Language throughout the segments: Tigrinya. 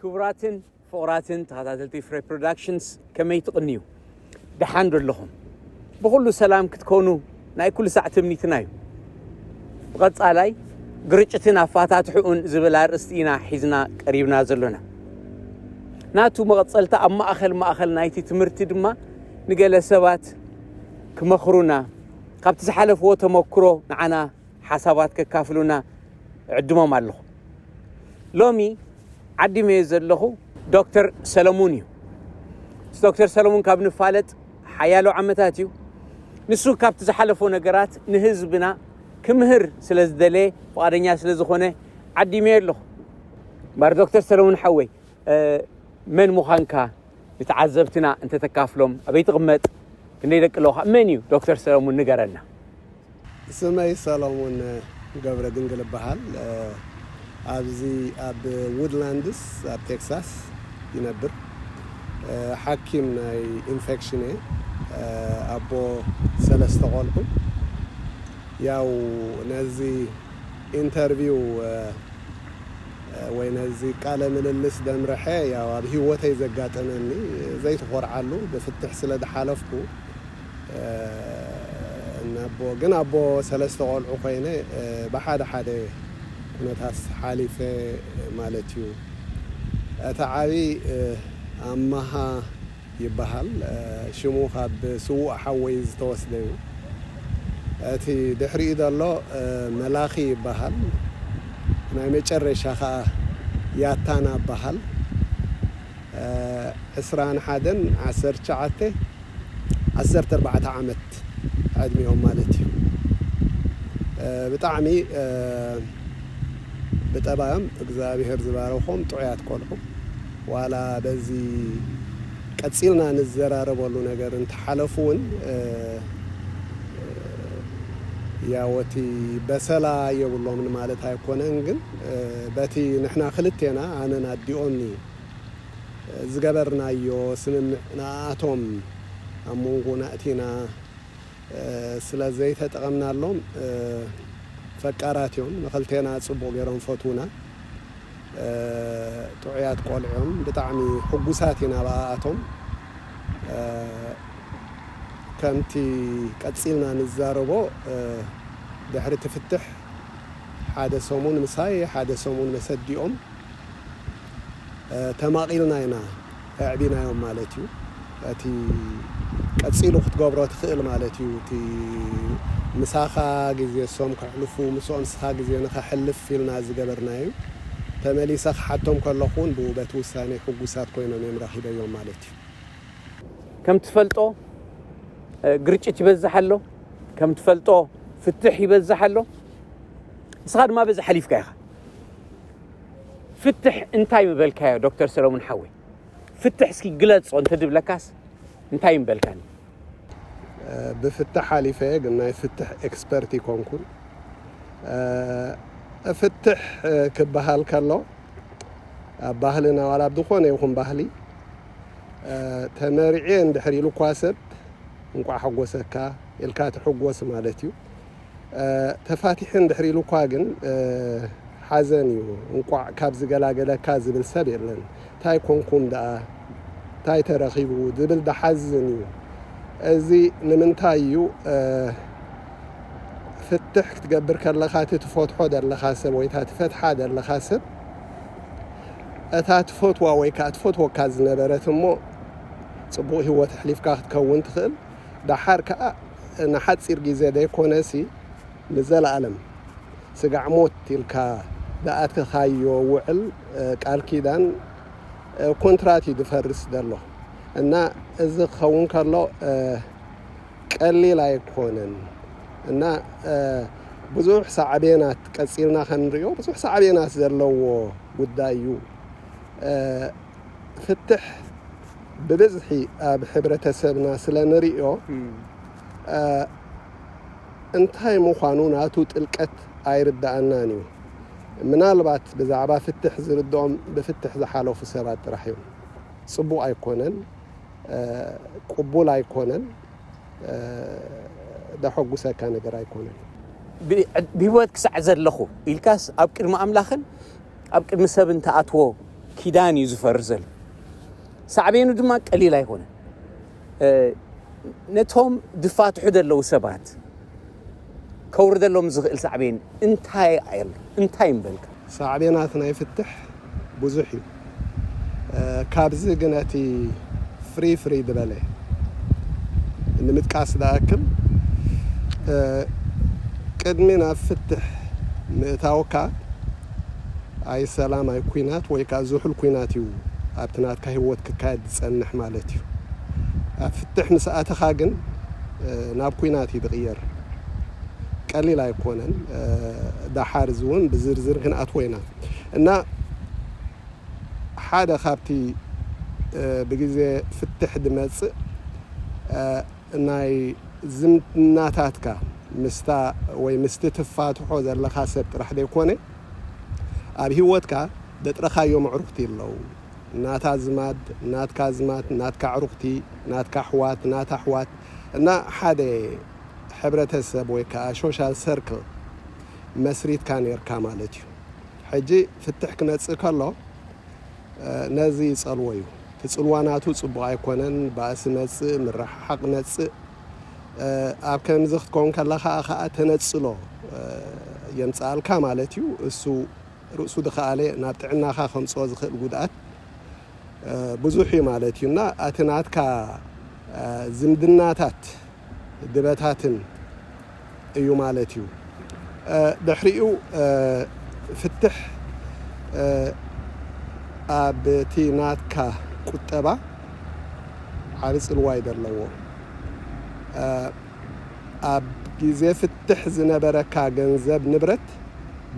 ክቡራትን ፍቑራትን ተኸታተልቲ ፍሬ ፕሮዳክሽንስ፣ ከመይ ትቕንዩ? ደሓን ዶ ኣለኹም? ብኹሉ ሰላም ክትኮኑ ናይ ኩሉ ሳዕ ትምኒትና እዩ። ብቐጻላይ፣ ግርጭትን ኣፋታትሕኡን ዝብል ኣርእስቲ ኢና ሒዝና ቀሪብና ዘሎና። ናቱ መቐጸልታ ኣብ ማእከል ማእከል ናይቲ ትምህርቲ ድማ ንገለ ሰባት ክመኽሩና፣ ካብቲ ዝሓለፍዎ ተመክሮ ንዓና ሓሳባት ከካፍሉና ዕድሞም ኣለኹ። ሎሚ ዓዲመዮ ዘለኹ ዶክተር ሰለሙን እዩ። ምስ ዶክተር ሰለሙን ካብ ንፋለጥ ሓያሎ ዓመታት እዩ። ንሱ ካብቲ ዝሓለፎ ነገራት ንህዝብና ክምህር ስለ ዝደለየ፣ ፍቓደኛ ስለ ዝኾነ ዓዲመዮ ኣለኹ። እምበር ዶክተር ሰለሙን ሓወይ፣ እ፣ መን ምዃንካ ንተዓዘብትና እንተተካፍሎም፣ ኣበይ ትቕመጥ፣ ክንደይ ደቂ ኣለውኻ፣ መን እዩ ዶክተር ሰለሙን ንገረና። ስመይ ሰሎሞን ገብረ ድንግል እበሃል። ኣብዚ ኣብ ውድላንድስ ኣብ ቴክሳስ ይነብር። ሓኪም ናይ ኢንፌክሽን እየ። ኣቦ ሰለስተ ቆልዑ። ያው ነዚ ኢንተርቪው ወይ ነዚ ቃለ ምልልስ ደምርሐ ያው ኣብ ህይወተይ ዘጋጠመኒ ዘይትኾርዓሉ ብፍትሕ ስለ ዝሓለፍኩ፣ እና ኣቦ ግን ኣቦ ሰለስተ ቆልዑ ኮይነ፣ ብሓደ ሓደ ኩነታት ሓሊፈ ማለት እዩ። እቲ ዓቢ ኣማሃ ይበሃል። ሽሙ ካብ ስዉእ ሓወይ ዝተወስደ እዩ። እቲ ድሕሪኡ ዘሎ መላኺ ይበሃል። ናይ መጨረሻ ከዓ ያታና ይበሃል። ዕስራን ሓደን ዓሰርተ ትሽዓተ ዓሰርተ ኣርባዕተ ዓመት ዕድሚኦም ማለት እዩ። ብጣዕሚ ብጠባዮም እግዚኣብሔር ዝባረኾም ጥዑያት ቆልዑ። ዋላ በዚ ቀጺልና ንዘራረበሉ ነገር እንተሓለፉ እውን፣ ያው እቲ በሰላ የብሎምን ማለት ኣይኮነን፣ ግን በቲ ንሕና ክልቴና ኣነን ኣዲኦምኒ ዝገበርናዮ ስምምዕ ንኣቶም ኣብ መንጎና እቲና ስለ ዘይተጠቐምናሎም፣ ፈቃራት እዮም። ንኽልቴና ጽቡቕ ገይሮም ፈትውና። ጥዑያት ቆልዑ እዮም። ብጣዕሚ ሕጉሳት ኢና ብኣኣቶም። ከምቲ ቀጺልና ንዛረቦ፣ ድሕሪ ትፍትሕ ሓደ ሰሙን ምሳይ ሓደ ሰሙን መሰዲኦም ተማቒልና ኢና ኣዕቢናዮም ማለት እዩ። እቲ ቀጺሉ ክትገብሮ ትኽእል ማለት እዩ። እቲ ምሳኻ ግዜ እሶም ከሕልፉ፣ ምስኦም ንስኻ ግዜ ንኸሕልፍ ኢልና ዝገበርናዮ። ተመሊሰ ክሓቶም ከለኹ እውን ብኡ በቲ ውሳኔ ሕጉሳት ኮይኖም እዮም ረኺበዮም ማለት እዩ። ከም ትፈልጦ ግርጭት ይበዝሕ ኣሎ፣ ከም ትፈልጦ ፍትሕ ይበዝሕ ኣሎ። ንስኻ ድማ በዚ ሓሊፍካ ኢኻ። ፍትሕ እንታይ ምበልካዮ ዶክተር ሰለሙን ሓወይ? ፍትሕ እስኪ ግለጾ እንተድብለካስ እንታይ ምበልካኒ? ብፍትሕ ሓሊፈ ግን ናይ ፍትሕ ኤክስፐርት ይኮንኩን። ፍትሕ ክበሃል ከሎ ኣብ ባህልና ዋላ ኣብ ዝኾነ ይኹን ባህሊ ተመሪዔ እንድሕር ኢሉ እኳ ሰብ እንቋዕ ሓጎሰካ ኢልካ ትሕጎስ ማለት እዩ። ተፋቲሐ እንድሕር ኢሉ እኳ ግን ሓዘን እዩ። እንቋዕ ካብ ዝገላገለካ ዝብል ሰብ የለን። እንታይ ኮንኩም ደኣ እንታይ ተረኺቡ ዝብል ደሓዝን እዩ። እዚ ንምንታይ እዩ? ፍትሕ ክትገብር ከለኻ እቲ ትፈትሖ ዘለኻ ሰብ ወይ እታ ትፈትሓ ዘለኻ ሰብ እታ ትፈትዋ ወይ ከዓ ትፈትወካ ዝነበረት እሞ ፅቡቕ ህይወት ኣሕሊፍካ ክትከውን ትኽእል። ደሓር ከዓ ንሓፂር ግዜ ዘይኮነሲ ንዘለኣለም ስጋዕ ሞት ኢልካ ዝኣተኻዮ ውዕል ቃል ኪዳን ኮንትራት እዩ ዝፈርስ ዘሎ እና እዚ ክኸውን ከሎ ቀሊል ኣይኮነን እና ብዙሕ ሳዕቤናት ቀፂልና ከንሪኦ ብዙሕ ሳዕቤናት ዘለዎ ጉዳይ እዩ። ፍትሕ ብብዝሒ ኣብ ሕብረተሰብና ስለ ንሪኦ እንታይ ምዃኑ ናቱ ጥልቀት ኣይርዳኣናን እዩ። ምናልባት ብዛዕባ ፍትሕ ዝርድኦም ብፍትሕ ዝሓለፉ ሰባት ጥራሕ እዮም። ፅቡቕ ኣይኮነን፣ ቅቡል ኣይኮነን፣ ደሐጉሰካ ነገር ኣይኮነን። ብህይወት ክሳዕ ዘለኹ ኢልካስ ኣብ ቅድሚ ኣምላኽን ኣብ ቅድሚ ሰብን ትኣትዎ ኪዳን እዩ ዝፈርስ ዘሎ። ሳዕቤኑ ድማ ቀሊል ኣይኮነን። ነቶም ዝፋትሑ ዘለዉ ሰባት ከውርደሎም ዝኽእል ሳዕቤን እንታይ ኣሎ? እንታይ ምበልካ? ሳዕቤናት ናይ ፍትሕ ብዙሕ እዩ። ካብዚ ግን እቲ ፍሪ ፍሪ ዝበለ ንምጥቃስ ዝኣክል፣ ቅድሚ ናብ ፍትሕ ምእታውካ ኣይ ሰላም ኣይ ኩናት ወይ ከዓ ዝሑል ኩናት እዩ ኣብቲ ናትካ ህይወት ክካየድ ዝፀንሕ ማለት እዩ። ኣብ ፍትሕ ምስ ኣተኻ ግን ናብ ኩናት እዩ ዝቕየር። ቀሊል ኣይኮነን። ዳሓር እዚ እውን ብዝርዝር ክንኣትዎ ኢና እና ሓደ ካብቲ ብግዜ ፍትሕ ዝመፅእ ናይ ዝምድናታትካ ምስታ ወይ ምስቲ ትፋትሖ ዘለኻ ሰብ ጥራሕ ዘይኮነ ኣብ ህይወትካ ዘጥረኻዮም ኣዕሩኽቲ ኣለዉ። ናታ ዝማድ፣ ናትካ ዝማድ፣ ናትካ ኣዕሩኽቲ፣ ናትካ ኣሕዋት፣ ናታ ኣሕዋት እና ሓደ ሕብረተሰብ ወይ ከዓ ሶሻል ሰርክል መስሪትካ ነርካ ማለት እዩ። ሕጂ ፍትሕ ክመፅእ ከሎ ነዚ ይጸልዎ እዩ። እቲ ጽልዋ ናቱ ጽቡቕ ኣይኮነን። ባእሲ መጽእ፣ ምርሕሓቕ መጽእ። ኣብ ከምዚ ክትከውን ከለኻ ኸኣ ተነጽሎ የምጽኣልካ ማለት እዩ። እሱ ርእሱ ዝኸኣለ ናብ ጥዕናኻ ከምጽኦ ዝኽእል ጉድኣት ብዙሕ እዩ ማለት እዩ እና እቲ ናትካ ዝምድናታት ድበታትን እዩ ማለት እዩ። ድሕሪኡ ፍትሕ ኣብ እቲ ናትካ ቁጠባ ዓቢ ጽልዋ እዩ ዘለዎ። ኣብ ግዜ ፍትሕ ዝነበረካ ገንዘብ ንብረት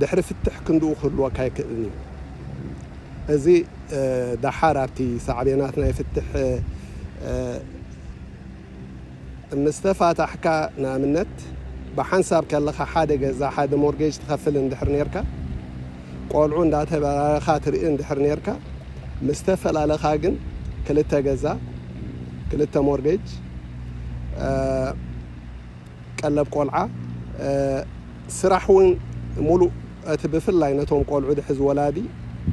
ድሕሪ ፍትሕ ክንድኡ ክህልወካ ኣይክእልን እዩ። እዚ ደሓር ኣብቲ ሳዕቤናት ናይ ፍትሕ ምስ ተፋታሕካ ንኣብነት ብሓንሳብ ከለኻ ሓደ ገዛ ሓደ ሞርጌጅ ትኸፍል እንድሕር ነርካ ቆልዑ እንዳተበራረኻ ትርኢ እንድሕር ነርካ ምስ ተፈላለኻ ግን ክልተ ገዛ ክልተ ሞርጌጅ ቀለብ ቆልዓ ስራሕ እውን ሙሉእ እቲ ብፍላይ ነቶም ቆልዑ ድሕዝ ወላዲ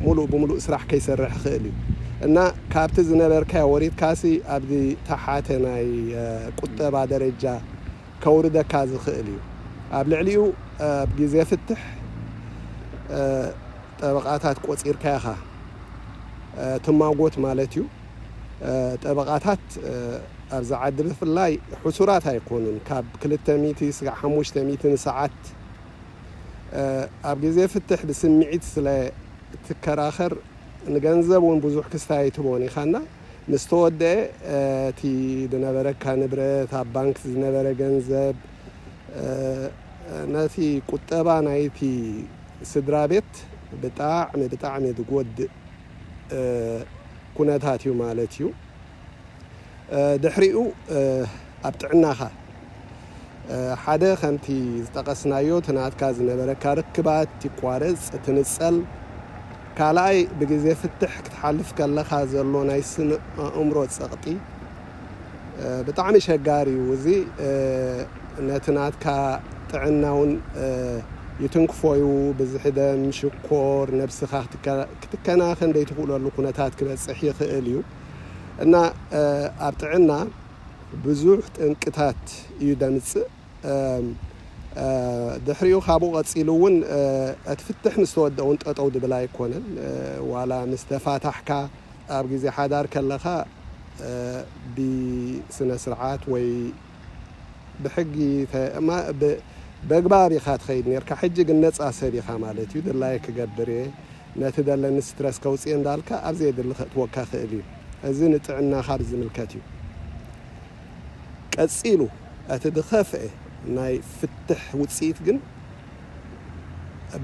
ሙሉእ ብምሉእ ስራሕ ከይሰርሕ ይኽእል እዩ እና ካብቲ ዝነበርካዮ ወሪድካሲ ኣብዚ ተሓተ ናይ ቁጠባ ደረጃ ከውርደካ ዝኽእል እዩ። ኣብ ልዕሊኡ ኣብ ግዜ ፍትሕ ጠበቓታት ቆፂርካ ኢኻ ትማጎት ማለት እዩ። ጠበቓታት ኣብዚ ዓዲ ብፍላይ ሕሱራት ኣይኮኑን። ካብ ክልተ ሚእቲ ስጋዕ ሓሙሽተ ሚእቲ ንሰዓት ኣብ ግዜ ፍትሕ ብስምዒት ስለ ትከራኸር ንገንዘብ እውን ብዙሕ ክስታይ ኣይትቦን ኢኻና ምስ ተወደአ እቲ ዝነበረካ ንብረት ኣብ ባንክ ዝነበረ ገንዘብ ነቲ ቁጠባ ናይቲ ስድራ ቤት ብጣዕሚ ብጣዕሚ ዝጎድእ ኩነታት እዩ ማለት እዩ። ድሕሪኡ ኣብ ጥዕናኻ ሓደ ከምቲ ዝጠቐስናዮ እቲ ናትካ ዝነበረካ ርክባት ይቋረፅ ትንፀል። ካልኣይ ብግዜ ፍትሕ ክትሓልፍ ከለኻ ዘሎ ናይ ስነ ኣእምሮ ፀቕጢ ብጣዕሚ ሸጋር እዩ። እዚ ነቲ ናትካ ጥዕና እውን ይትንክፎ እዩ። ብዝሒ ደም፣ ሽኮር፣ ነብስኻ ክትከናኸን ዘይትኽእለሉ ኩነታት ክበፅሕ ይኽእል እዩ እና ኣብ ጥዕና ብዙሕ ጠንቅታት እዩ ደምፅእ። ድሕሪኡ ካብኡ ቀፂሉ እውን እቲ ፍትሕ ምስ ተወደ እውን ጠጠው ድብል ኣይኮነን። ዋላ ምስ ተፋታሕካ ኣብ ግዜ ሓዳር ከለኻ ብስነ ስርዓት ወይ ብሕጊ በግባብ ኢኻ ትኸይድ ነርካ። ሕጂ ግን ነፃ ሰብ ኢኻ ማለት እዩ። ድላየ ክገብር እየ፣ ነቲ ደለኒ ስትረስ ከውፅእ እንዳልካ ኣብ ዘየድሊ ከእትወካ ክእል እዩ። እዚ ንጥዕናኻ ዝምልከት እዩ። ቀፂሉ እቲ ዝኸፍአ ናይ ፍትሕ ውፅኢት ግን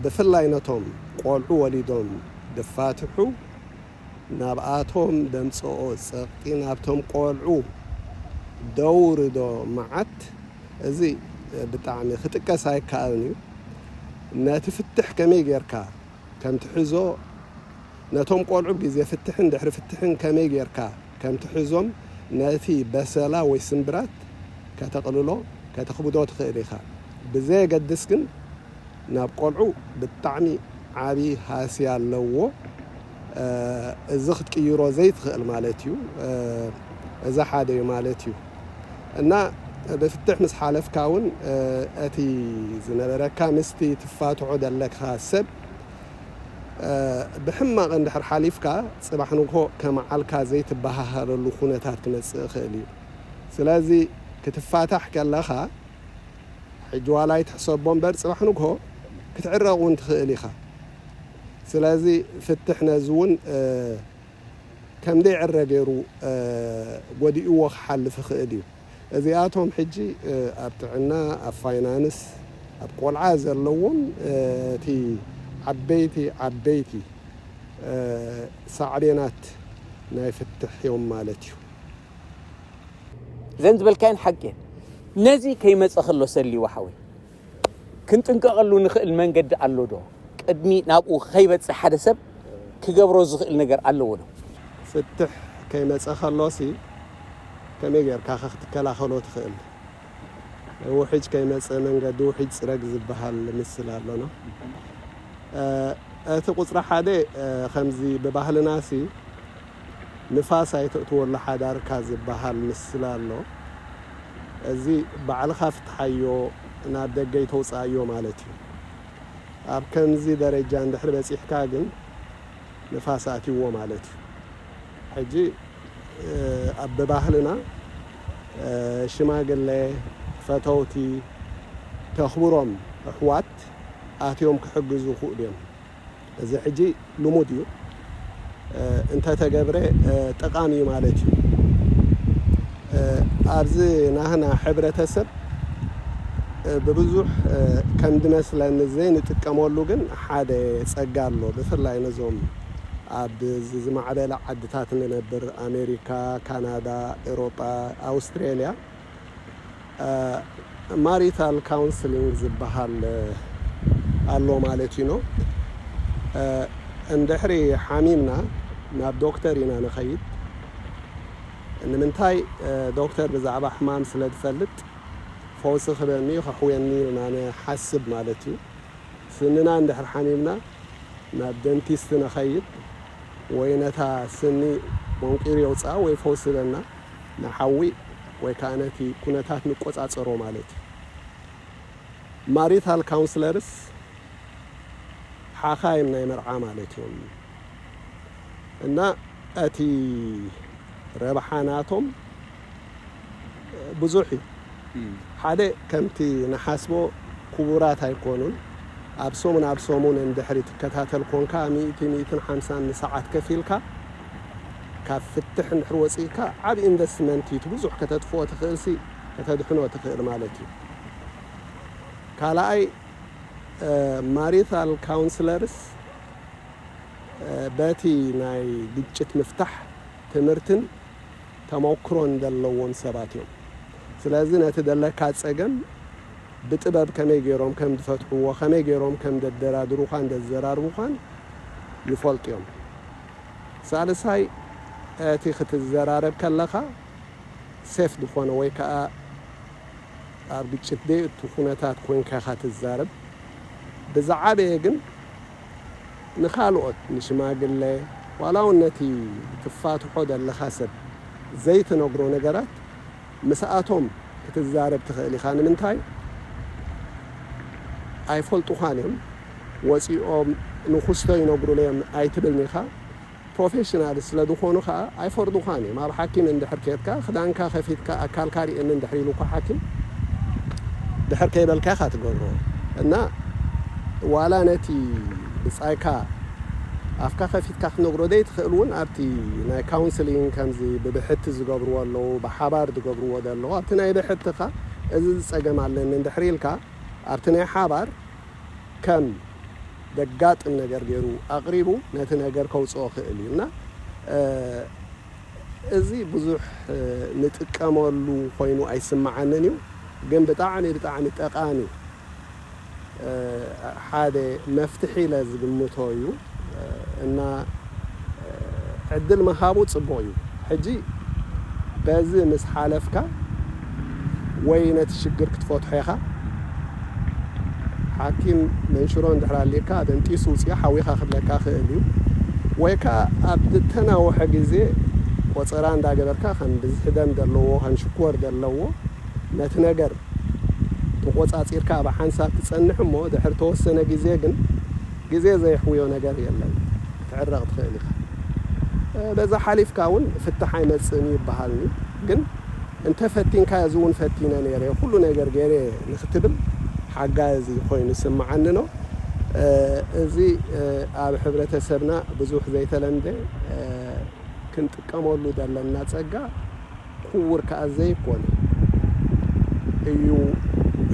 ብፍላይ ነቶም ቆልዑ ወሊዶም ድፋትሑ ናብኣቶም ደምፅኦ ፀቕጢ ናብቶም ቆልዑ ደውርዶ መዓት እዚ ብጣዕሚ ክጥቀስ ኣይከኣልን እዩ። ነቲ ፍትሕ ከመይ ጌርካ ከም ትሕዞ ነቶም ቆልዑ ግዜ ፍትሕን ድሕሪ ፍትሕን ከመይ ጌርካ ከም ትሕዞም ነቲ በሰላ ወይ ስምብራት ከተቕልሎ ከተኽብዶ ትኽእል ኢኻ። ብዘየገድስ ግን ናብ ቆልዑ ብጣዕሚ ዓቢ ሃስያ ኣለዎ። እዚ ክትቅይሮ ዘይትኽእል ማለት እዩ። እዚ ሓደ እዩ ማለት እዩ። እና ብፍትሕ ምስ ሓለፍካ እውን እቲ ዝነበረካ ምስቲ ትፋትሖ ዘለካ ሰብ ብሕማቕ እንድሕር ሓሊፍካ፣ ጽባሕ ንግሆ ከመዓልካ ዘይትበሃሃለሉ ኩነታት ክመጽእ ይኽእል እዩ። ስለዚ ክትፋታሕ ከለኻ፣ ሕጂ ዋላ ኣይትሕሰቦ እምበር፣ ጽባሕ ንግሆ ክትዕረቕ እውን ትኽእል ኢኻ። ስለዚ ፍትሕ ነዚ እውን ከም ደይዕረ ገይሩ ጎዲእዎ ክሓልፍ ይኽእል እዩ። እዚኣቶም ሕጂ ኣብ ጥዕና፣ ኣብ ፋይናንስ፣ ኣብ ቆልዓ ዘለዎም እቲ ዓበይቲ ዓበይቲ ሳዕቤናት ናይ ፍትሕ እዮም ማለት እዩ። እዘን ዝበልካየን ሓቂ እየን። ነዚ ከይመፀ ከሎ ሰሊዋ ሓወይ ክንጥንቀቐሉ ንኽእል መንገዲ ኣሎ ዶ? ቅድሚ ናብኡ ከይበፅሕ ሓደ ሰብ ክገብሮ ዝኽእል ነገር ኣለዎ ዶ? ፍትሕ ከይመፀ ከሎሲ ከመይ ጌርካ ኸ ክትከላኸሎ ትኽእል? ውሕጅ ከይመፀ መንገዲ ውሕጅ ፅረግ ዝበሃል ምስል ኣሎና። እቲ ቁፅሪ ሓደ ከምዚ ብባህልና ሲ ንፋስ ኣይተእትወሉ ሓዳርካ ዝበሃል ምስል ኣሎ። እዚ ባዕልኻ ፍትሓዮ፣ ናብ ደገ ይተውፅኣዮ ማለት እዩ። ኣብ ከምዚ ደረጃ እንድሕር በፂሕካ ግን ንፋስ ኣትይዎ ማለት እዩ። ሕጂ ኣብ ብባህልና ሽማግለ፣ ፈተውቲ፣ ተኽብሮም ኣሕዋት ኣትዮም ክሕግዙ ይኽእሉ እዮም። እዚ ሕጂ ልሙድ እዩ። እንተተገብረ ጠቓሚ እዩ ማለት እዩ። ኣብዚ ናህና ሕብረተሰብ ብብዙሕ ከም ዝመስለኒ ዘይንጥቀመሉ ግን ሓደ ጸጋ ኣሎ። ብፍላይ ነዞም ኣብ ዝማዕበለ ዓድታት ንነብር፣ ኣሜሪካ፣ ካናዳ፣ ኤሮጳ፣ ኣውስትሬልያ፣ ማሪታል ካውንስሊንግ ዝበሃል ኣሎ ማለት እዩ። እንድሕሪ ሓሚምና ናብ ዶክተር ኢና ንኸይድ። ንምንታይ? ዶክተር ብዛዕባ ሕማም ስለ ዝፈልጥ ፈውሲ ክበኒ ከሕውየኒ ኢልና ንሓስብ ማለት እዩ። ስንና እንድሕር ሓሚምና ናብ ደንቲስት ንኸይድ፣ ወይ ነታ ስኒ መንቂሩ የውፅኣ ወይ ፈውሲ በና ንሓዊ ወይ ከዓ ነቲ ኩነታት ንቆፃፀሮ ማለት እዩ። ማሪታል ካውንስለርስ ሓኻይም ናይ መርዓ ማለት እዮም። እና እቲ ረብሓ ናቶም ብዙሕ እዩ። ሓደ ከምቲ ንሓስቦ ክቡራት ኣይኮኑን። ኣብ ሰሙን ኣብ ሰሙን እንድሕሪ ትከታተል ኮንካ ሚእቲ ሚእትን ሓምሳን ንሰዓት ከፊልካ ካብ ፍትሕ እንድሕር ወፂእካ ዓብ ኢንቨስትመንት እዩ። እቲ ብዙሕ ከተጥፍኦ ትኽእል ሲ ከተድሕኖ ትኽእል ማለት እዩ። ካልኣይ ማሪታል ካውንስለርስ በቲ ናይ ግጭት ምፍታሕ ትምህርትን ተመክሮን ዘለዎም ሰባት እዮም። ስለዚ ነቲ ዘለካ ፀገም ብጥበብ ከመይ ገይሮም ከም ዝፈትሕዎ፣ ከመይ ገይሮም ከም ዘደራድሩኻን ዘዘራርቡኻን ይፈልጡ እዮም። ሳልሳይ እቲ ክትዘራረብ ከለኻ ሴፍ ዝኾነ ወይ ከዓ ኣብ ግጭት ደይ እቲ ኩነታት ኮንካ ኢኻ ትዛረብ። ብዝዓበየ ግን ንኻልኦት ንሽማግለ ዋላ እውን ነቲ ትፋትሖ ዘለኻ ሰብ ዘይትነግሮ ነገራት ምስኣቶም ክትዛረብ ትኽእል ኢኻ። ንምንታይ? ኣይፈልጡኻን እዮም። ወፂኦም ንኹስቶ ይነግሩለዮም ኣይትብልን ኢኻ። ፕሮፌሽናል ስለ ዝኾኑ ከዓ ኣይፈርዱኻን እዮም። ኣብ ሓኪም እንድሕር ኬድካ ክዳንካ ከፊትካ ኣካልካ ርእየኒ እንድሕር ኢሉካ ሓኪም ድሕር ከይበልካ ኢኻ ትገብሮ። እና ዋላ ነቲ ብፃይካ ኣፍካ ከፊትካ ክትነግሮ ዘይትኽእል እውን ኣብቲ ናይ ካውንስሊንግ ከምዚ ብብሕቲ ዝገብርዎ ኣለዉ፣ ብሓባር ዝገብርዎ ዘለዉ። ኣብቲ ናይ ብሕትኻ እዚ ዝፀገም ኣለኒ እንድሕር ኢልካ ኣብቲ ናይ ሓባር ከም ዘጋጥም ነገር ገይሩ ኣቕሪቡ ነቲ ነገር ከውፅኦ ክእል እዩ እና እዚ ብዙሕ ንጥቀመሉ ኮይኑ ኣይስምዓንን እዩ። ግን ብጣዕሚ ብጣዕሚ ጠቓሚ ሓደ መፍትሒ ኢለ ዝግምቶ እዩ እና ዕድል ምሃቡ ፅቡቕ እዩ። ሕጂ በዚ ምስ ሓለፍካ ወይ ነቲ ሽግር ክትፈትሖ ኢኻ። ሓኪም መንሽሮ እንድሕር ኣልካ ደንጢስ ውፅኢ ሓዊኻ ክብለካ ክእል እዩ። ወይ ከዓ ኣብ ዝተናውሐ ግዜ ቆፀራ እንዳገበርካ ከም ብዝሒ ደም ዘለዎ ከም ሽኮር ዘለዎ ነቲ ነገር ተቆፃፂርካ ኣብ ሓንሳብ ትፀንሕ እሞ ድሕሪ ተወሰነ ግዜ ግን ግዜ ዘይሕውዮ ነገር የለን። ክትዕረቕ ትኽእል ኢኻ። በዛ ሓሊፍካ እውን ፍታሕ ኣይመፅእን ይበሃልኒ። ግን እንተፈቲንካ እዚ እውን ፈቲነ ነይረ ኩሉ ነገር ገይረ ንክትብል ሓጋዚ ኮይኑ ይስምዓኒ ነው። እዚ ኣብ ሕብረተሰብና ብዙሕ ዘይተለምደ ክንጥቀመሉ ዘለና ጸጋ ክቡር ከኣ ዘይኮነ እዩ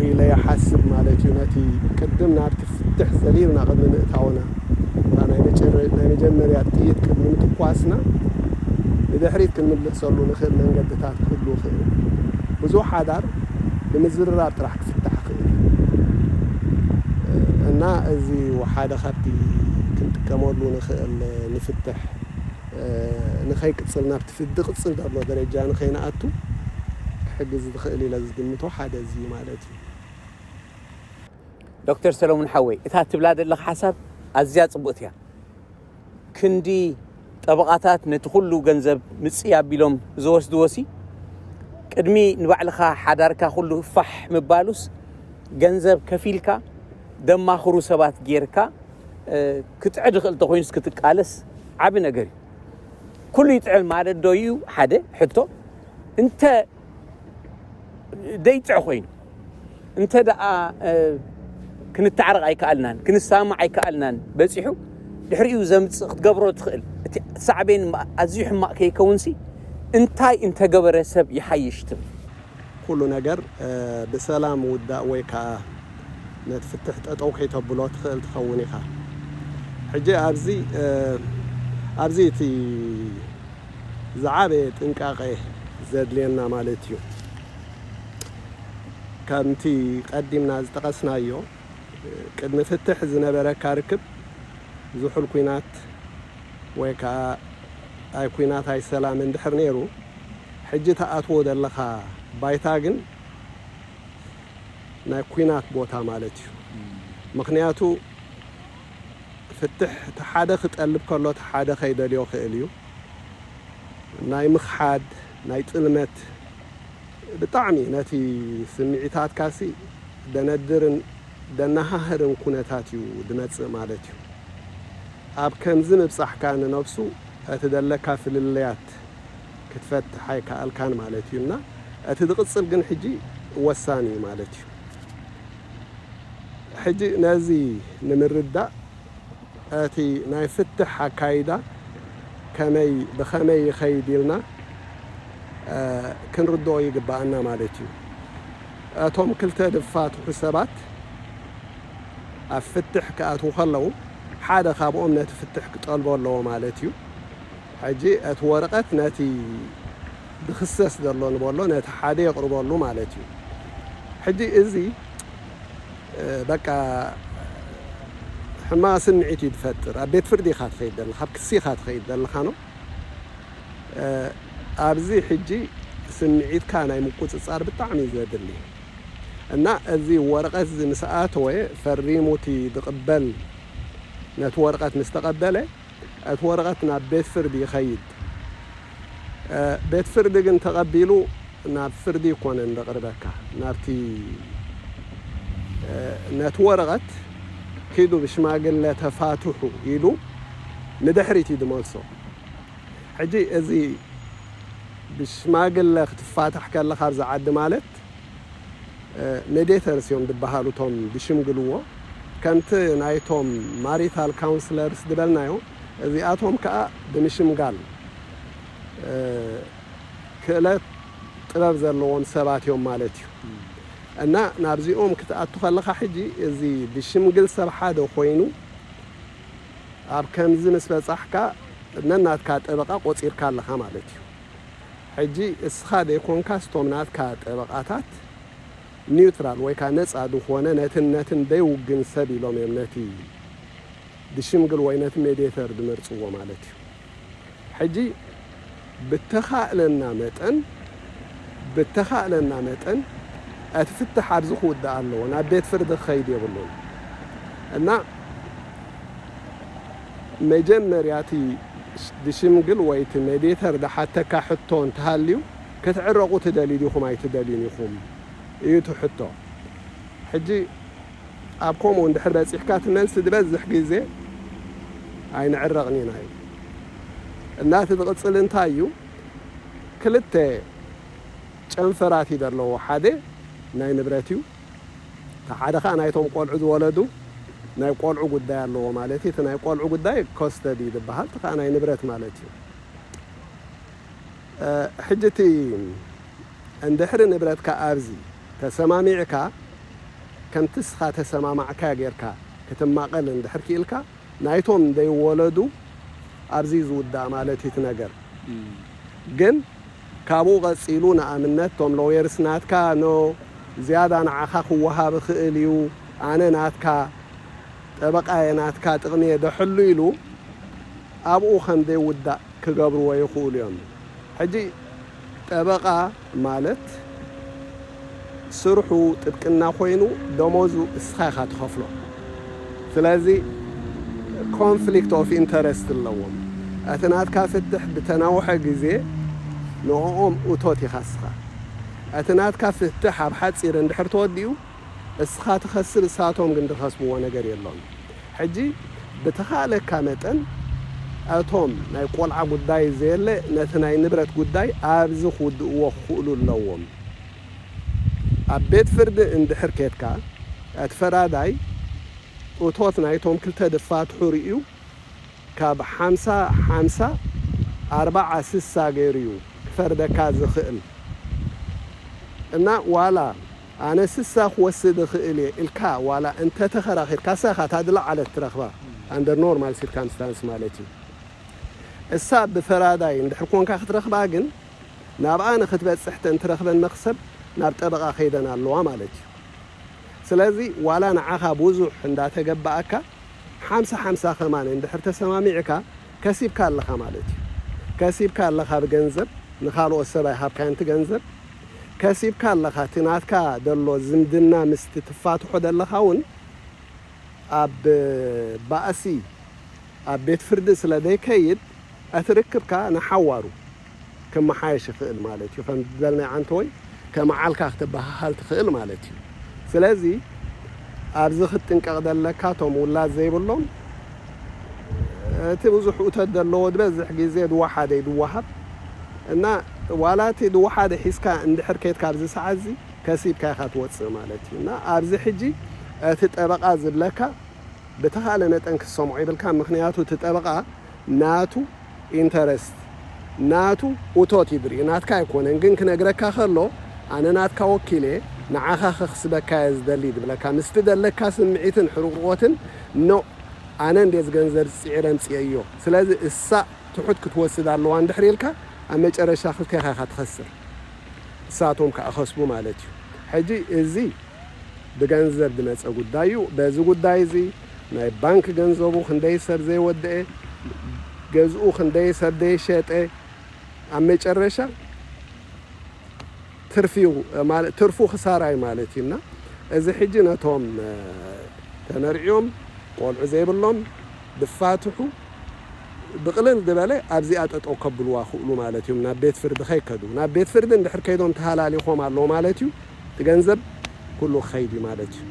ኢለ ይሓስብ ማለት እዩ። ነቲ ቅድም ናብቲ ፍትሕ ዘሊልና ቅድሚ ምእታውና እታ ናይ መጨረ- ናይ መጀመርያ ጥይት ቅድሚ ምትኳስና ንድሕሪት ክንምልሰሉ ንኽእል መንገድታት ክህሉ ይኽእል። ብዙሕ ሓዳር ብምዝርራብ ጥራሕ ክፍታሕ ይኽእል እዩ። እና እዚ ሓደ ካብቲ ክንጥቀመሉ ንኽእል ንፍትሕ ንኸይቅጽል ናብቲ ዝቕጽል ዘሎ ደረጃ ንኸይንኣቱ ክሕግዝ ዝኽእል ኢለ ዝግምቶ ሓደ እዚ እዩ ማለት እዩ። ዶክተር ሰለሙን ሓወይ፣ እታ ትብላ ዘለኻ ሓሳብ ኣዝያ ጽቡቕቲ እያ። ክንዲ ጠበቓታት ነቲ ኩሉ ገንዘብ ምጽእ ኣቢሎም ዝወስድዎ ሲ ቅድሚ ንባዕልኻ ሓዳርካ ኩሉ ፋሕ ምባሉስ ገንዘብ ከፊልካ ደማኽሩ ሰባት ጌርካ ክጥዕድ ይኽእል እንተኾይኑስ ክትቃለስ ዓቢ ነገር እዩ። ኩሉ ይጥዕም ማለት ዶ እዩ ሓደ ሕቶ? እንተ ደይጥዕ ኮይኑ እንተ ደኣ ክንተዓረቕ ኣይከኣልናን ክንሰማማዕ ኣይከኣልናን በጺሑ ድሕሪኡ ዘምጽእ ክትገብሮ ትኽእል እቲ ሳዕቤን ኣዝዩ ሕማቕ ከይከውንሲ እንታይ እንተገበረ ሰብ ይሓይሽ ትብል? ኩሉ ነገር ብሰላም ውዳእ ወይ ከዓ ነቲ ፍትሕ ጠጠው ከይተብሎ ትኽእል ትኸውን ኢኻ። ሕጂ ኣብዚ ኣብዚ እቲ ዝዓበየ ጥንቃቐ ዘድልየና ማለት እዩ። ከምቲ ቀዲምና ዝጠቐስናዮ ቅድሚ ፍትሕ ዝነበረካ ርክብ ዝሑል ኲናት ወይ ከዓ ኣይ ኲናት ኣይ ሰላም እንድሕር ነይሩ ሕጂ ትኣትዎ ዘለኻ ባይታ ግን ናይ ኲናት ቦታ ማለት እዩ። ምኽንያቱ ፍትሕ እቲ ሓደ ክጠልብ ከሎ እቲ ሓደ ከይደልዮ ክእል እዩ። ናይ ምኽሓድ ናይ ጥልመት ብጣዕሚ ነቲ ስምዒታትካሲ ደነድርን ደነሃህርን ኩነታት እዩ ድመጽእ ማለት እዩ። ኣብ ከምዚ ምብጻሕካ ንነብሱ እቲ ደለካ ፍልልያት ክትፈትሕ ኣይከኣልካን ማለት እዩ እና እቲ ዝቕጽል ግን ሕጂ ወሳኒ እዩ ማለት እዩ። ሕጂ ነዚ ንምርዳእ እቲ ናይ ፍትሕ ኣካይዳ ከመይ ብኸመይ ይኸይድ ኢልና ክንርድኦ ይግባኣና ማለት እዩ። እቶም ክልተ ዝፋትሑ ሰባት ኣብ ፍትሕ ክኣትዉ ከለዉ ሓደ ካብኦም ነቲ ፍትሕ ክጠልቦ ኣለዎ ማለት እዩ። ሕጂ እቲ ወረቐት ነቲ ዝኽሰስ ዘሎ ንበሎ ነቲ ሓደ የቕርበሉ ማለት እዩ። ሕጂ እዚ በቃ ሕማቕ ስምዒት እዩ ዝፈጥር። ኣብ ቤት ፍርዲ ኢኻ ትኸይድ ዘለኻ፣ ኣብ ክሲ ኢኻ ትኸይድ ዘለኻ ነው። ኣብዚ ሕጂ ስምዒትካ ናይ ምቁፅፃር ብጣዕሚ እዩ ዘድሊ እና እዚ ወረቐት እዚ ምስ ኣተወ ፈሪሙ እቲ ዝቕበል ነቲ ወረቐት ምስ ተቐበለ እቲ ወረቐት ናብ ቤት ፍርዲ ይኸይድ። ቤት ፍርዲ ግን ተቐቢሉ ናብ ፍርዲ ይኮነን ዘቕርበካ ናብቲ ነቲ ወረቐት ኪዱ ብሽማግለ ተፋትሑ ኢሉ ንድሕሪት እዩ ዝመልሶ። ሕጂ እዚ ብሽማግለ ክትፋታሕ ከለኻ ኣብዚ ዓዲ ማለት ሜዲተርስ እዮም ዝበሃሉ እቶም ዝሽምግልዎ። ከምቲ ናይቶም ማሪታል ካውንስለርስ ዝበልናዮ እዚኣቶም ከዓ ብምሽምጋል ክእለት ጥበብ ዘለዎም ሰባት እዮም ማለት እዩ። እና ናብዚኦም ክትኣቱ ከለኻ ሕጂ እዚ ብሽምግል ሰብ ሓደ ኮይኑ ኣብ ከምዚ ምስ በጻሕካ ነናትካ ጠበቓ ቆጺርካ ኣለኻ ማለት እዩ። ሕጂ እስኻ ዘይኮንካ ስቶም ናትካ ጠበቓታት ኒውትራል ወይ ከዓ ነፃ ዝኾነ ነትን ነትን ደይውግን ሰብ ኢሎም እዮም ነቲ ድሽምግል ወይ ነቲ ሜዲተር ድመርፅዎ ማለት እዩ። ሕጂ ብተኻእለና መጠን ብተኻእለና መጠን እቲ ፍትሕ ኣብዚ ክውዳእ ኣለዎ፣ ናብ ቤት ፍርዲ ክኸይድ የብሉን እና መጀመርያ እቲ ድሽምግል ወይ እቲ ሜዲተር ድሓተካ ሕቶ እንተሃልዩ፣ ክትዕረቑ ትደልዩ ዲኹም ኣይትደልዩን ኢኹም እዩ እቲ ሕቶ። ሕጂ ኣብ ከምኡ እንድሕር በጺሕካ እቲ መልሲ ዝበዝሕ ግዜ ኣይንዕረቕን ኢና እዩ። እና እቲ ዝቕጽል እንታይ እዩ? ክልተ ጨንፈራት እዩ ዘለዎ። ሓደ ናይ ንብረት እዩ። እቲ ሓደ ኸኣ ናይቶም ቆልዑ ዝወለዱ ናይ ቆልዑ ጉዳይ ኣለዎ ማለት እዩ። እቲ ናይ ቆልዑ ጉዳይ ኮስተዲ ዝበሃል፣ እቲ ኸኣ ናይ ንብረት ማለት እዩ። እ፣ ሕጂ እቲ እንድሕሪ ንብረትካ ኣብዚ ተሰማሚዕካ፣ ከምቲ እስኻ ተሰማማዕካ ጌርካ ክትማቐል እንድሕር ክኢልካ፣ ናይቶም ዘይወለዱ ኣብዚ ዝውዳእ ማለት እዩ እቲ ነገር። ግን ካብኡ ቀጺሉ፣ ንኣብነት፣ እቶም ሎየርስ ናትካ፣ ኖ፣ ዝያዳ ንዓኻ ክወሃብ ይኽእል እዩ፣ ኣነ ናትካ ጠበቃ እየ፣ ናትካ ጥቕሚ እየ ደሕሉ ኢሉ፣ ኣብኡ ከም ዘይውዳእ ክገብርዎ ይኽእሉ እዮም። ሕጂ ጠበቃ ማለት ስርሑ ጥብቅና ኮይኑ፣ ደሞዙ እስኻ ኢኻ ትኸፍሎ። ስለዚ ኮንፍሊክት ኦፍ ኢንተረስት ኣለዎም። እቲ ናትካ ፍትሕ ብተናውሐ ግዜ ንዕኦም እቶት ኢኻ እስኻ። እቲ ናትካ ፍትሕ ኣብ ሓጺር እንድሕር ተወዲኡ፣ እስኻ ትኸስር፣ እሳቶም ግን ዝኸስብዎ ነገር የሎን። ሕጂ ብተኻእለካ መጠን፣ እቶም ናይ ቆልዓ ጉዳይ ዘየለ፣ ነቲ ናይ ንብረት ጉዳይ ኣብዚ ክውድእዎ ክኽእሉ ኣለዎም። ኣብ ቤት ፍርዲ እንድሕር ኬድካ፣ እቲ ፈራዳይ እቶት ናይቶም ክልተ ድፋትሑ ርእዩ፣ ካብ ሓምሳ ሓምሳ፣ ኣርብዓ ስሳ ገይሩ እዩ ክፈርደካ ዝኽእል። እና ዋላ ኣነ ስሳ ክወስድ እኽእል እየ ኢልካ ዋላ እንተተኸራኺርካ፣ ንስኻ እታ ዝለዓለት ትረኽባ፣ under normal circumstance ማለት እዩ። እሳ ብፈራዳይ እንድሕር ኮንካ ክትረኽባ ግን፣ ናብኣ ንኽትበጽሕ ተን ትረኽበን መኽሰብ ናብ ጠበቓ ከይደን ኣለዋ ማለት እዩ። ስለዚ ዋላ ንዓኻ ብዙሕ እንዳተገበኣካ፣ ሓምሳ ሓምሳ ከማን እንድሕር ተሰማሚዕካ፣ ከሲብካ ኣለኻ ማለት እዩ። ከሲብካ ኣለኻ ብገንዘብ፣ ንኻልኦት ሰብ ኣይሃብካዮን እቲ ገንዘብ። ከሲብካ ኣለኻ፣ እቲ ናትካ ደሎ ዝምድና ምስቲ ትፋትሖ ደለኻ እውን ኣብ ባእሲ ኣብ ቤት ፍርዲ ስለ ዘይከይድ፣ እቲ ርክብካ ንሓዋሩ ክመሓየሽ ይኽእል ማለት እዩ። ከም ዝበልናዮ ዓንተወይ፣ ከመዓልካ ክትበሃሃል ትኽእል ማለት እዩ። ስለዚ ኣብዚ ክትጥንቀቕ ዘለካ፣ እቶም ውላድ ዘይብሎም፣ እቲ ብዙሕ እቶት ዘለዎ ዝበዝሕ ግዜ ዝወሓደ እዩ ዝወሃብ። እና ዋላ እቲ ዝወሓደ ሒዝካ እንድሕር ከይድካ ኣብዚ ሰዓት እዚ፣ ከሲብካ ኢኻ ትወጽእ ማለት እዩ። እና ኣብዚ ሕጂ እቲ ጠበቓ ዝብለካ ብተኻእለ መጠን ክትሰምዖ ይብልካ። ምኽንያቱ እቲ ጠበቓ ናቱ ኢንተረስት፣ ናቱ እቶት እዩ ዝርኢ፣ ናትካ ኣይኮነን። ግን ክነግረካ ከሎ፣ ኣነ ናትካ ወኪል እየ፣ ንዓኻ ከኽስበካ እየ ዝደሊ ዝብለካ። ምስቲ ዘለካ ስምዒትን ሕርቕሮትን፣ ኖ፣ ኣነ እንዴ ዝገንዘብ ዝጽዒረ ምጽኤዮ፣ ስለዚ እሳ ትሑት ክትወስድ ኣለዋ እንድሕር ኢልካ፣ ኣብ መጨረሻ ክልቴኻ ኢኻ ትኸስር፣ እሳቶም ከኣ ከስቡ ማለት እዩ። ሕጂ እዚ ብገንዘብ ዝመጸ ጉዳይ እዩ። በዚ ጉዳይ እዚ ናይ ባንክ ገንዘቡ ክንደይ ሰብ ዘይወደአ፣ ገዝኡ ክንደይ ሰብ ዘይሸጠ፣ ኣብ መጨረሻ ትርፊ እዩ ማለት፣ ትርፉ ክሳራ እዩ ማለት እዩ። እና እዚ ሕጂ ነቶም፣ እ፣ ተመርዕዮም ቆልዑ ዘይብሎም ዝፋትሑ ብቕልል ዝበለ ኣብዚኣ ጠጠው ከብልዋ ክእሉ ማለት እዮም። ናብ ቤት ፍርዲ ከይከዱ፣ ናብ ቤት ፍርዲ እንድሕር ከይዶም ተሃላሊኾም ኣለዉ ማለት እዩ። እቲ ገንዘብ ኩሉ ክኸይድ እዩ ማለት እዩ።